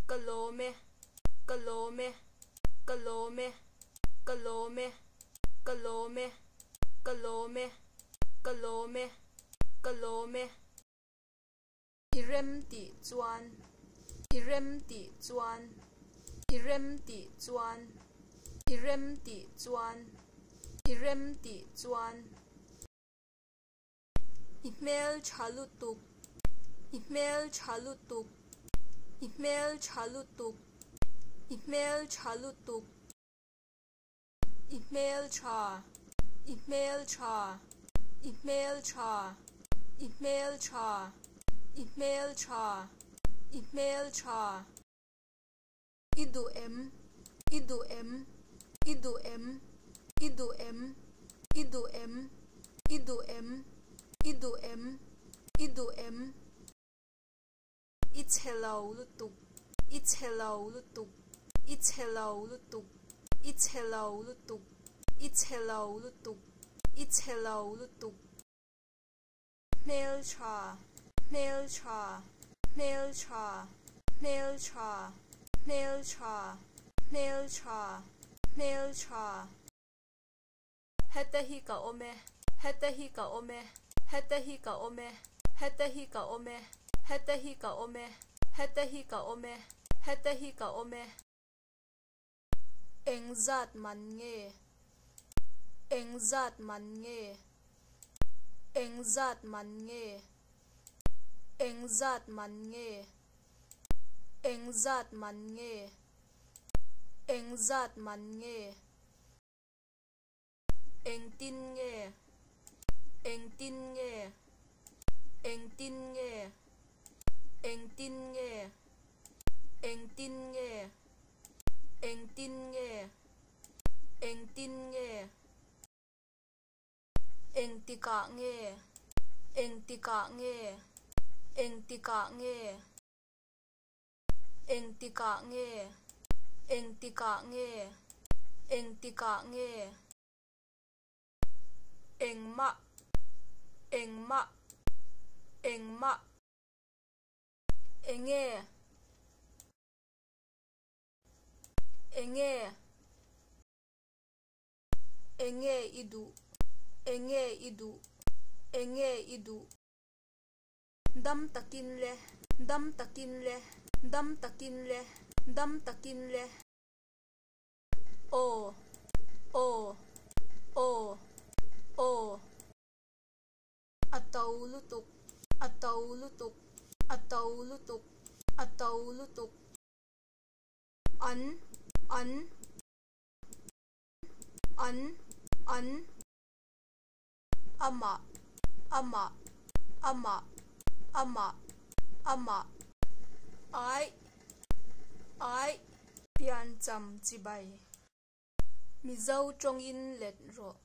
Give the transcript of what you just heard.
Ka lawm e, ka lawm e, ka lawm e, ka lawm e, ka lawm e, ka lawm e, ka lawm e, ka lawm e. I rem tih chuan, i rem tih chuan, i rem tih chuan, i rem tih chuan, i rem tih chuan. I hmel tha lutuk, i hmel tha lutuk, i hmel tha lutuk, i hmel tha lutuk. I hmel tha, i hmel tha, i hmel tha, i hmel tha, i hmel tha, i hmel tha. I duh em? I duh em? I duh em? I duh em? I duh em? I duh em? I duh em? I duh em? I chhe lo lutuk, i chhe lo lutuk, i chhe lo lutuk, i chhe lo lutuk, i chhe lo lutuk, i chhe lo lutuk. Hmeltha, hmeltha, hmeltha, hmeltha, hmeltha, hmeltha, hmeltha. Heta hi ka awm e, heta hi ka awm e, heta hi ka awm e, heta hi ka awm e, heta hi ka awm e, heta hi ka awm e, heta hi ka awm e. Engzat man nge? Engzat man nge? Engzat man nge? Engzat man nge? Engzat man nge? Engzat man nge? Engtin nge? Engtin nge? Engtin nge? Engtin nge? Engtin nge? Engtin nge? Engtin nge? Engtikah nge? Engtikah nge? Engtikah nge? Engtikah nge? Engtikah nge? Engtikah nge? Engmah, engmah, engmah. Enge? Enge? Enge i duh? Enge i duh? Enge i duh? Dam takin le, dam takin le, dam takin le, dam takin le. Aw, aw, aw, aw. A to lutuk, a to lutuk, a to lutuk, a to lutuk. An, an, an, an. Amah, amah, amah, amah, amah. Aih, aih. Piancham chibai. Mizo tawngin let rawh.